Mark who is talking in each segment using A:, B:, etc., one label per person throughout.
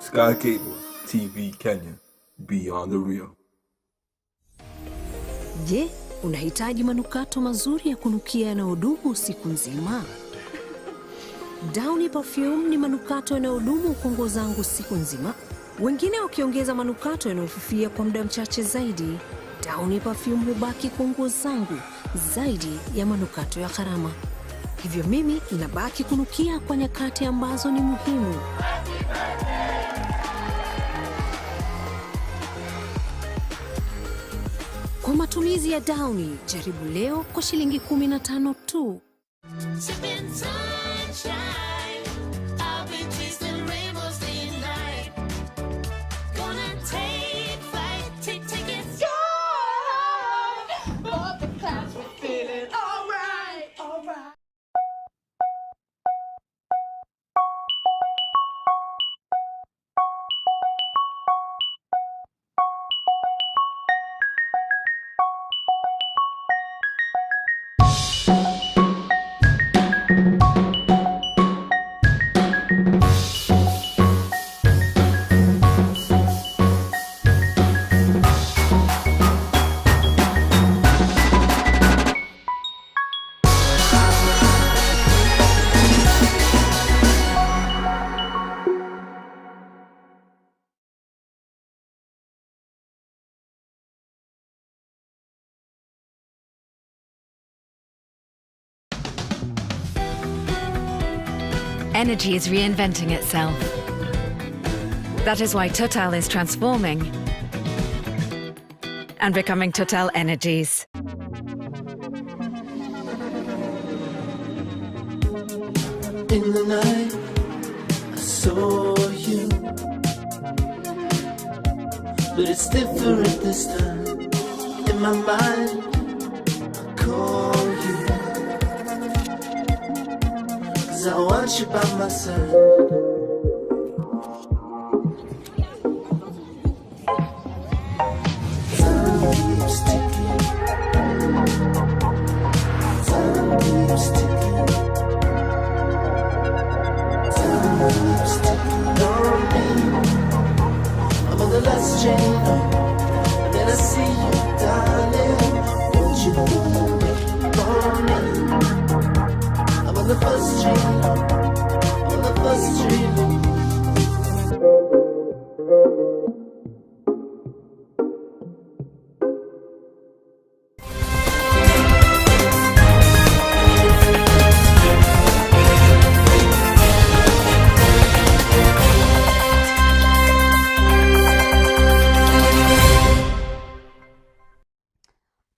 A: Sky Cable TV Kenya, beyond the real.
B: Je, unahitaji manukato mazuri ya kunukia yanayodumu siku nzima? Downy Perfume ni manukato yanayodumu kwa nguo zangu siku nzima, wengine wakiongeza manukato yanayofifia kwa muda mchache zaidi. Downy Perfume hubaki kwa nguo zangu zaidi ya manukato ya gharama. Hivyo mimi nabaki kunukia kwa nyakati ambazo ni muhimu. Kwa matumizi ya Downy, jaribu leo kwa shilingi 15 tu.
C: Sipping sunshine, I'll be chasing rainbows day and night. Gonna take flight, take tickets, yeah. Above the clouds, we're feeling alright, alright.
D: Energy is reinventing itself. That is why Total is transforming and becoming Total Energies.
C: In the night, I saw you, but it's different this time. In my mind, I call you, 'cause I want you by my side. Time keeps ticking. Time keeps ticking. Time keeps ticking on me. I'm on the last train home, and then I see you, darling. Won't you wait for me? I'm on the first train home. I'm on the first train home.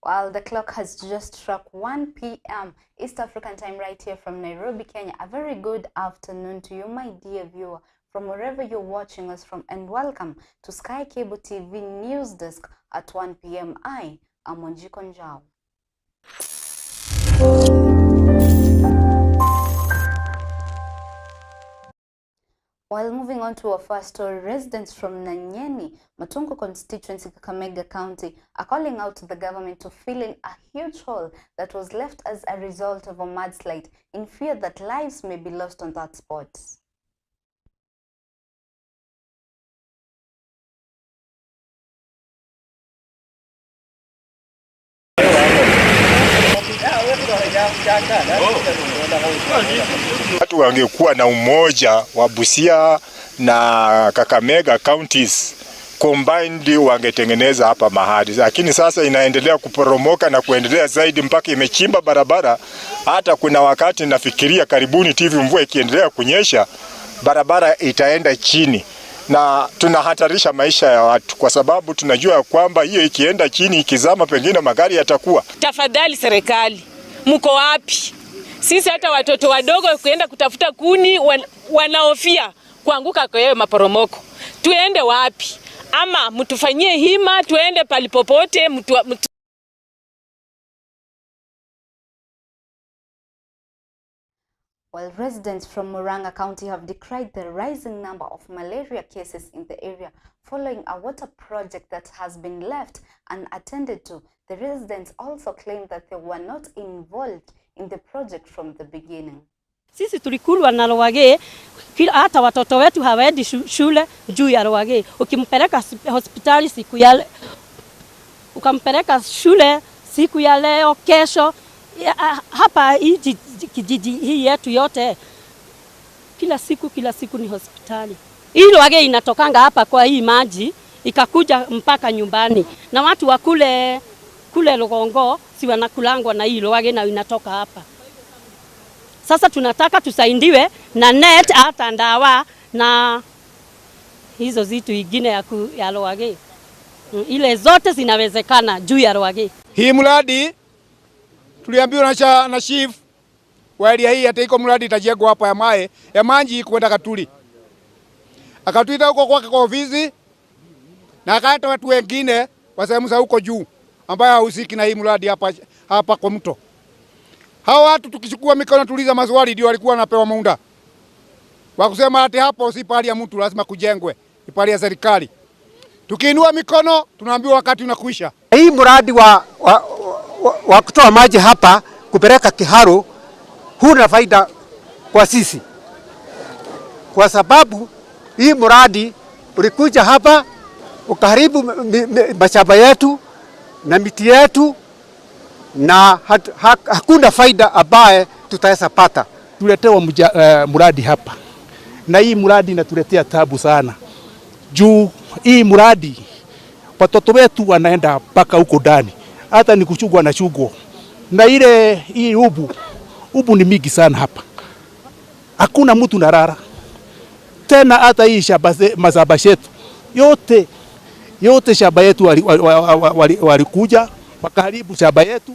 E: Well, the clock has just struck 1 p.m. East African time right here from Nairobi, Kenya. A very good afternoon to you, my dear viewer, from wherever you're watching us from, and welcome to Sky Cable TV News Desk at 1 p.m. I am Wanjiku Njau. While moving on to our first story, residents from Nanyeni, Matungu constituency, Kakamega County, are calling out to the government to fill in a huge hole that was left as a result of a mudslide, in fear that lives may be lost on that spot.
F: Watu wangekuwa na umoja wa Busia na Kakamega counties combined, wangetengeneza hapa mahali, lakini sasa inaendelea kuporomoka na kuendelea zaidi mpaka imechimba barabara. Hata kuna wakati nafikiria karibuni TV mvua ikiendelea kunyesha, barabara itaenda chini na tunahatarisha maisha ya watu, kwa sababu tunajua kwamba hiyo ikienda chini, ikizama, pengine magari yatakuwa.
G: Tafadhali serikali, mko wapi? Sisi hata watoto wadogo kuenda kutafuta kuni wanahofia kuanguka kwa hiyo maporomoko. Tuende wapi? Ama mtufanyie hima, tuende palipopote mtu.
E: While residents from Murang'a County have decried the rising number of malaria cases in the area following a water project that has been left unattended to, the residents also claim that they were not involved in the project from the beginning.
H: Sisi tulikulwa na Rwage, hata watoto wetu hawaendi shule juu ya Rwage. Ukimpeleka hospitali siku ya ukampeleka shule siku ya leo, kesho hapa hii kijiji hii yetu yote kila siku ni hospitali. Hii Rwage inatokanga hapa kwa hii maji ikakuja mpaka nyumbani, na watu wa kule Lugongo si wanakulangwa na hii Rwage na inatoka hapa. Sasa tunataka tusaidiwe na net hata ndawa na hizo zitu ingine ya Rwage. Ile zote zinawezekana juu ya Rwage.
I: Hii mradi tuliambiwa na chief wa area hii ati iko mradi itajengwa hapa ya mae ya maji kwenda Katuli. Akatuita huko kwake kwa ofisi na akaita watu wengine wa sehemu za huko juu ambao hahusiki na hii mradi hapa kwa mto. Hao watu tukichukua mikono tuliza maswali ndio walikuwa wanapewa muda wa kusema ati hapo si pahali ya mtu, lazima kujengwe, ni pahali ya serikali. Tukiinua mikono tunaambiwa wakati unakuisha.
J: Hii mradi wa kutoa maji hapa kupeleka Kiharu huna faida kwa sisi, kwa sababu hii mradi ulikuja hapa ukaharibu mashamba yetu na miti yetu, na hakuna faida ambaye tutaweza pata.
K: Tuletewa mradi hapa, na hii mradi inatuletea tabu sana. Juu hii mradi watoto wetu wanaenda mpaka huko ndani, hata ni kuchugwa na chugwa. Na ile hii ubu ni mingi sana hapa, hakuna mtu narara tena. Hata hii shamba mazaba yetu yote shamba yetu walikuja wakaharibu shamba yetu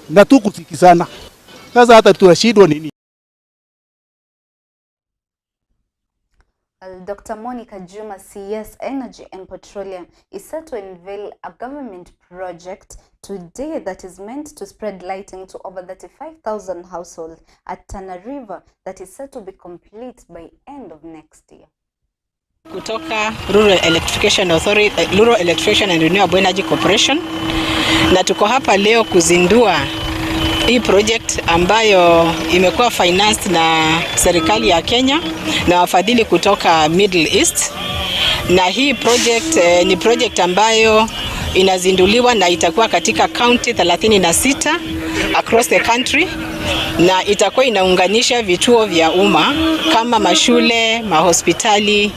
K: na tukusikizana. Sasa hata tunashindwa nini?
E: Dr. Monica Juma, CS Energy and Petroleum, is set to unveil a government project today that is meant to spread lighting to over 35,000 households at Tana River that is set to be complete by end of next year.
L: Kutoka Rural Electrification Authority, Rural Electrification and Renewable Energy Corporation, na tuko hapa leo kuzindua hii project ambayo imekuwa financed na serikali ya Kenya na wafadhili kutoka Middle East. Na hii project ni project ambayo inazinduliwa na itakuwa katika county 36 across the country, na itakuwa inaunganisha vituo vya umma kama mashule, mahospitali,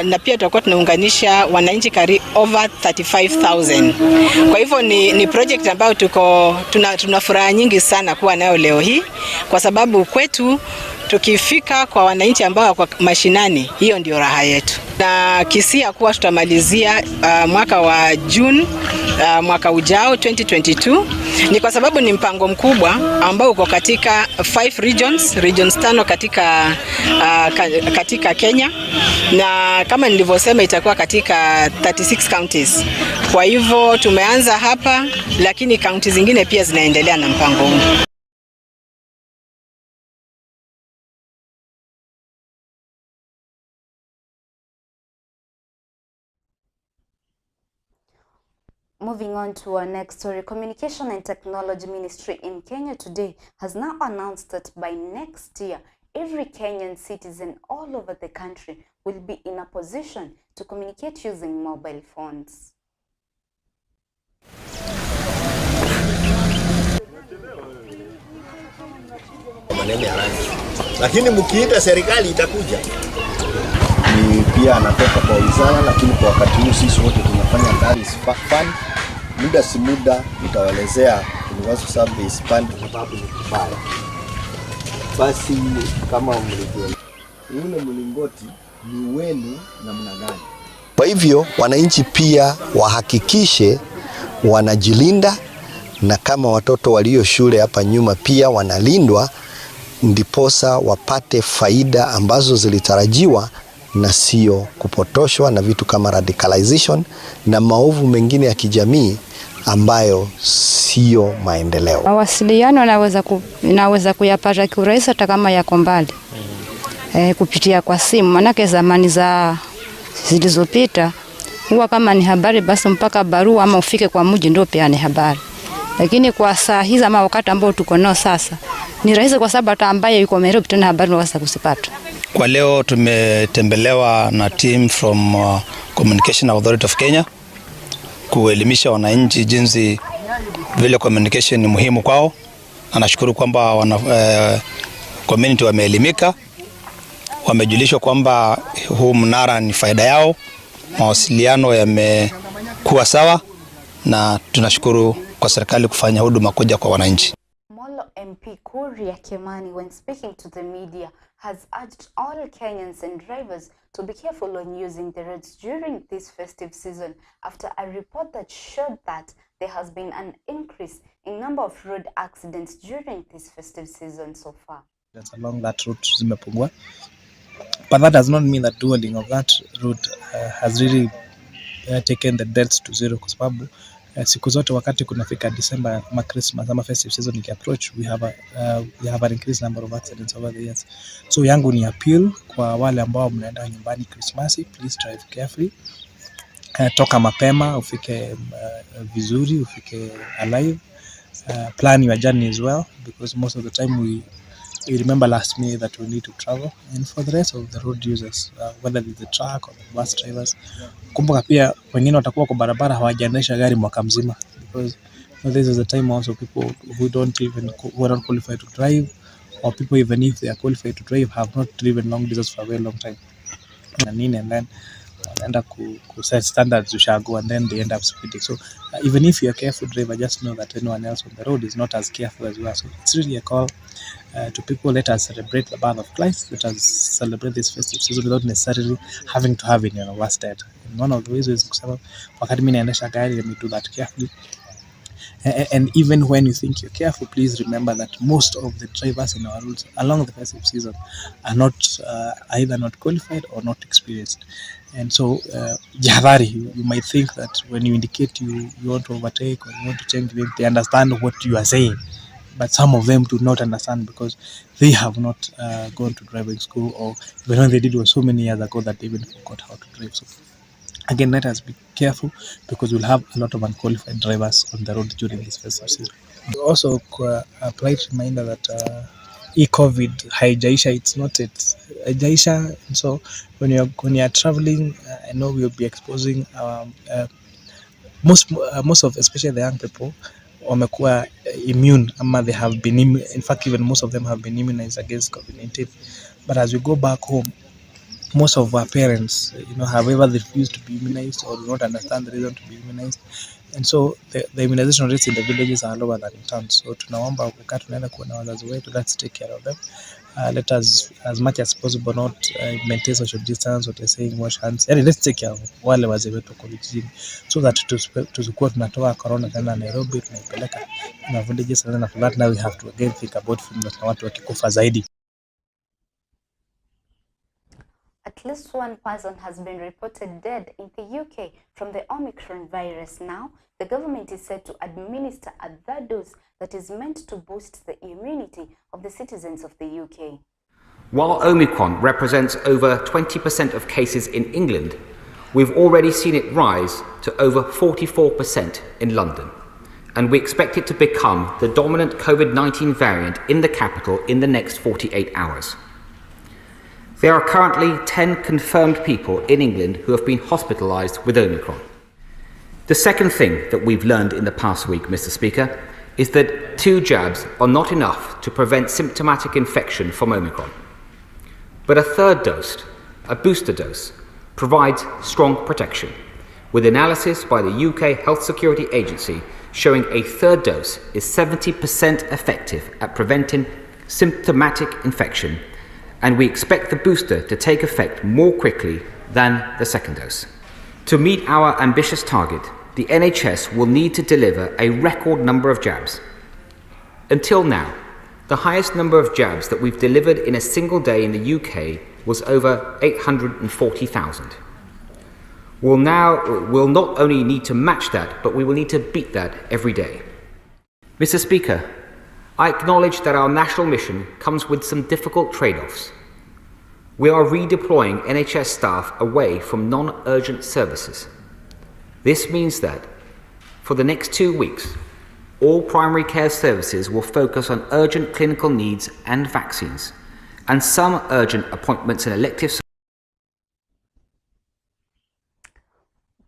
L: na pia tutakuwa tunaunganisha wananchi karibu over 35,000. Kwa hivyo ni project ambayo tuna furaha nyingi sana kuwa nayo leo hii, kwa sababu kwetu tukifika kwa wananchi ambao wako mashinani, hiyo ndio raha yetu. Na kisia kuwa tutamalizia mwaka wa June mwaka ujao 2022, ni kwa sababu ni mpango mkubwa ambao uko katika 5 regions 5 katika Kenya, na kama nilivyosema itakuwa katika 36 counties. Kwa hivyo tumeanza hapa, lakini counties zingine pia zinaendelea na mpango huu.
E: Moving on to our next story, Communication and Technology Ministry in Kenya today has now announced that by next year, every Kenyan citizen all over the country will be in a position to communicate using mobile phones.
M: Maneno ya rangi. Lakini mkiita serikali itakuja.
N: Ni pia anatoka kwa wizara, lakini kwa wakati huu sisi wote tunafanya ndani fund. Muda si muda nitawaelezea Universal Service Fund kwa sababu ni kibaya. Basi kama mlivyo ule mlingoti ni wenu namna gani?
M: Kwa hivyo wananchi pia wahakikishe wanajilinda, na kama watoto walio shule hapa nyuma pia wanalindwa, ndiposa wapate faida ambazo zilitarajiwa na sio kupotoshwa na vitu kama radicalization na maovu mengine ya kijamii ambayo sio maendeleo.
O: Mawasiliano naweza kuyapata kiurahisi hata kama yako mbali. Kupitia kwa simu, manake zamani za zilizopita huwa kama ni habari basi mpaka barua ama ufike kwa mji ndio peane habari. Lakini kwa saa hizi ama wakati ambao tuko nao sasa, Ni rahisi kwa sababu hata ambaye yuko Nairobi tena habari unaweza kuzipata.
P: Kwa leo tumetembelewa na team from Communication Authority of Kenya kuelimisha wananchi jinsi vile communication ni muhimu kwao, na nashukuru kwamba community wameelimika, wamejulishwa kwamba huu mnara ni faida yao, mawasiliano yamekuwa sawa, na tunashukuru kwa serikali kufanya huduma kuja kwa wananchi.
E: Molo MP Kuria Kimani, when speaking to the media, has urged all Kenyans and drivers to be careful when using the roads during this festive season after a report that showed that there has been an increase in number of road accidents during this festive season so far.
Q: Along that route zimepungua, but that does not mean that dualling of that route has really taken the deaths to zero, kwa sababu siku zote wakati kunafika December ama Christmas ama festive season ikiapproach, we have an increased number of accidents over the years. So yangu ni appeal kwa wale ambao mnaenda nyumbani Christmas, please drive carefully. Toka mapema ufike vizuri, ufike alive. Plan your journey as well, because most of the time we remember last minute that we need to travel. And for the rest of the road users, whether it's the truck or the bus drivers, kumbuka pia wengine watakuwa kwa barabara hawajaendesha gari mwaka mzima, because this is the time also people who don't even who are not qualified to drive, or people even if they are qualified to drive have not driven long distance for a very long time na nini, and then wanaenda ku set standards ushago, and then they end up speeding. So even if you're a careful driver, just know that anyone else on the road is not as careful as you are. So it's really a call to people: let us celebrate the birth of Christ, let us celebrate this festive season without necessarily having to have it in a worst state. And one of the ways is kusema wakati mimi naendesha gari, let me do that carefully. And even when you think you're careful, please remember that most of the drivers in our roads along the festive season are not either not qualified or not experienced. And so, jihadhari, you might think that when you indicate you want to overtake or you want to change lane, they understand what you are saying. But some of them do not understand because they have not gone to driving school, or even when they did, it was so many years ago that they even forgot how to drive. So again, let us be careful because we'll have a lot of unqualified drivers on the road during this festive season. Also, a polite reminder that hii COVID haijaisha, it's not it haijaisha. And so when you're traveling, I know we'll be exposing most of, especially the young people, wamekuwa immune ama they have been in fact, even most of them have been immunized against COVID-19. But as we go back home, most of our parents have either refused to be immunized or do not understand the reason to be immunized, and so the immunization rates in the villages are lower than in towns. So tunaomba wakati tunaenda kuona wazazi wetu, let's take care of them. Let us, as much as possible, not maintain social distance, what they're saying, wash hands. Yani, let's take care of wale wazee wetu wako vijijini so that tusikuwa tunatoa corona tena Nairobi tunaipeleka na villages, and then after that now we have to again think about funerals na watu wakikufa zaidi.
E: At least one person has been reported dead in the UK from the Omicron virus. Now, the government is set to administer a third dose that is meant to boost the immunity of the citizens of the UK.
R: While Omicron represents over 20% of cases in England, we've already seen it rise to over 44% in London, and we expect it to become the dominant COVID 19 variant in the capital in the next 48 hours. There are currently 10 confirmed people in England who have been hospitalised with Omicron. The second thing that we've learned in the past week, Mr. Speaker, is that two jabs are not enough to prevent symptomatic infection from Omicron. But a third dose, a booster dose, provides strong protection, with analysis by the UK Health Security Agency showing a third dose is 70% effective at preventing symptomatic infection, and we expect the booster to take effect more quickly than the second dose. To meet our ambitious target, the NHS will need to deliver a record number of jabs. Until now, the highest number of jabs that we've delivered in a single day in the UK was over 840,000. We'll not only need to match that, but we will need to beat that every day. Mr. Speaker, I acknowledge that our national mission comes with some difficult trade offs. We are redeploying NHS staff away from non urgent services. This means that for the next 2 weeks, All primary care services will focus on urgent clinical needs and vaccines, and some urgent appointments and elective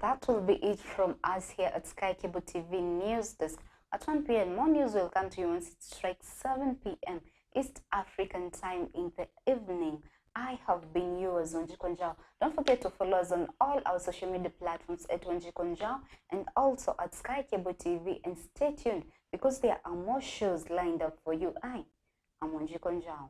E: That will be it from us here at SkyCable TV News Desk. At 1 p.m., more news will come to you once it strikes 7 p.m. East African time in the evening. I have been yours, Wanjiku Njau. Don't forget to follow us on all our social media platforms at Wanjiku Njau and also at SkyCable TV. And stay tuned because there are more shows lined up for you. I am Wanjiku Njau.